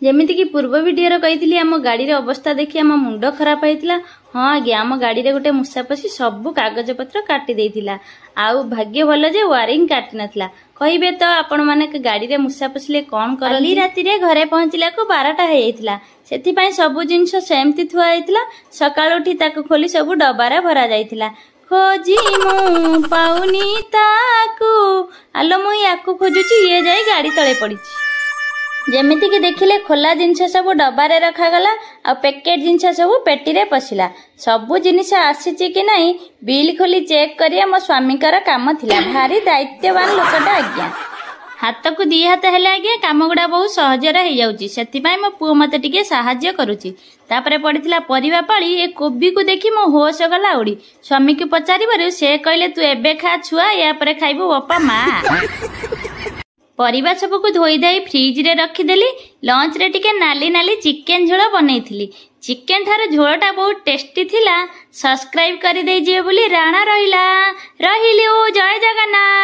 ଯେମିତିକି ପୂର୍ବ ଭିଡ଼ିଓରେ କହିଥିଲି, ଆମ ଗାଡ଼ିର ଅବସ୍ଥା ଦେଖି ଆମ ମୁଣ୍ଡ ଖରାପ ହେଇଥିଲା। ହଁ ଆଜ୍ଞା, ଆମ ଗାଡ଼ିରେ ଗୋଟେ ମୂଷା ପଶି ସବୁ କାଗଜପତ୍ର କାଟି ଦେଇଥିଲା, ଆଉ ଭାଗ୍ୟ ଭଲ ଯେ ୱାରିଂ କାଟି ନଥିଲା। କହିବେ ତ ଆପଣମାନେ, ଗାଡ଼ିରେ ମୂଷା ପଶିଲେ କ'ଣ କରନ୍ତି? ରାତିରେ ଘରେ ପହଞ୍ଚିଲାକୁ 12ଟା ହେଇଯାଇଥିଲା, ସେଥିପାଇଁ ସବୁ ଜିନିଷ ସେମିତି ଥୁଆ ହେଇଥିଲା। ସକାଳୁ ଉଠି ତାକୁ ଖୋଲି ସବୁ ଡବାରେ ଭରା ଯାଇଥିଲା। ଖୋଜି ମୁଁ ପାଉନି ତାକୁ, ଆଲୋ ମୁଁ ୟାକୁ ଖୋଜୁଛି, ଇଏ ଯାଇ ଗାଡ଼ି ତଳେ ପଡ଼ିଛି। ଯେମିତିକି ଦେଖିଲେ, ଖୋଲା ଜିନିଷ ସବୁ ଡବାରେ ରଖାଗଲା ଆଉ ପ୍ୟାକେଟ ଜିନିଷ ସବୁ ପେଟିରେ ପଶିଲା। ସବୁ ଜିନିଷ ଆସିଛି କି ନାହିଁ ବିଲ୍ ଖୋଲି ଚେକ୍ କରିବା ମୋ ସ୍ୱାମୀଙ୍କର କାମ ଥିଲା। ଭାରି ଦାୟିତ୍ୱବାନ ଲୋକଟା ଆଜ୍ଞା। ହାତକୁ ଦି ହାତ ହେଲେ ଆଜ୍ଞା କାମ ଗୁଡ଼ା ବହୁତ ସହଜରେ ହେଇଯାଉଛି, ସେଥିପାଇଁ ମୋ ପୁଅ ମୋତେ ଟିକେ ସାହାଯ୍ୟ କରୁଛି। ତାପରେ ପଡ଼ିଥିଲା ପରିବା ପାଳି। ଏ କୋବିକୁ ଦେଖି ମୋ ହୋସ ଗଲା ଉଡ଼ି। ସ୍ୱାମୀକୁ ପଚାରିବାରୁ ସେ କହିଲେ, ତୁ ଏବେ ଖା ଛୁଆ, ୟା ପରେ ଖାଇବୁ ବାପା ମା। ପରିବା ସବୁକୁ ଧୋଇ ଧାଇ ଫ୍ରିଜରେ ରଖିଦେଲି। ଲଞ୍ଚରେ ଟିକେ ନାଲି ନାଲି ଚିକେନ ଝୋଳ ବନେଇଥିଲି। ଚିକେନ ଠାରୁ ଝୋଳଟା ବହୁତ ଟେଷ୍ଟି ଥିଲା। ସବସ୍କ୍ରାଇବ କରିଦେଇଯିବେ ବୋଲି ରାଣ ରହିଲା। ରହିଲି, ଜୟ ଜଗନ୍ନାଥ।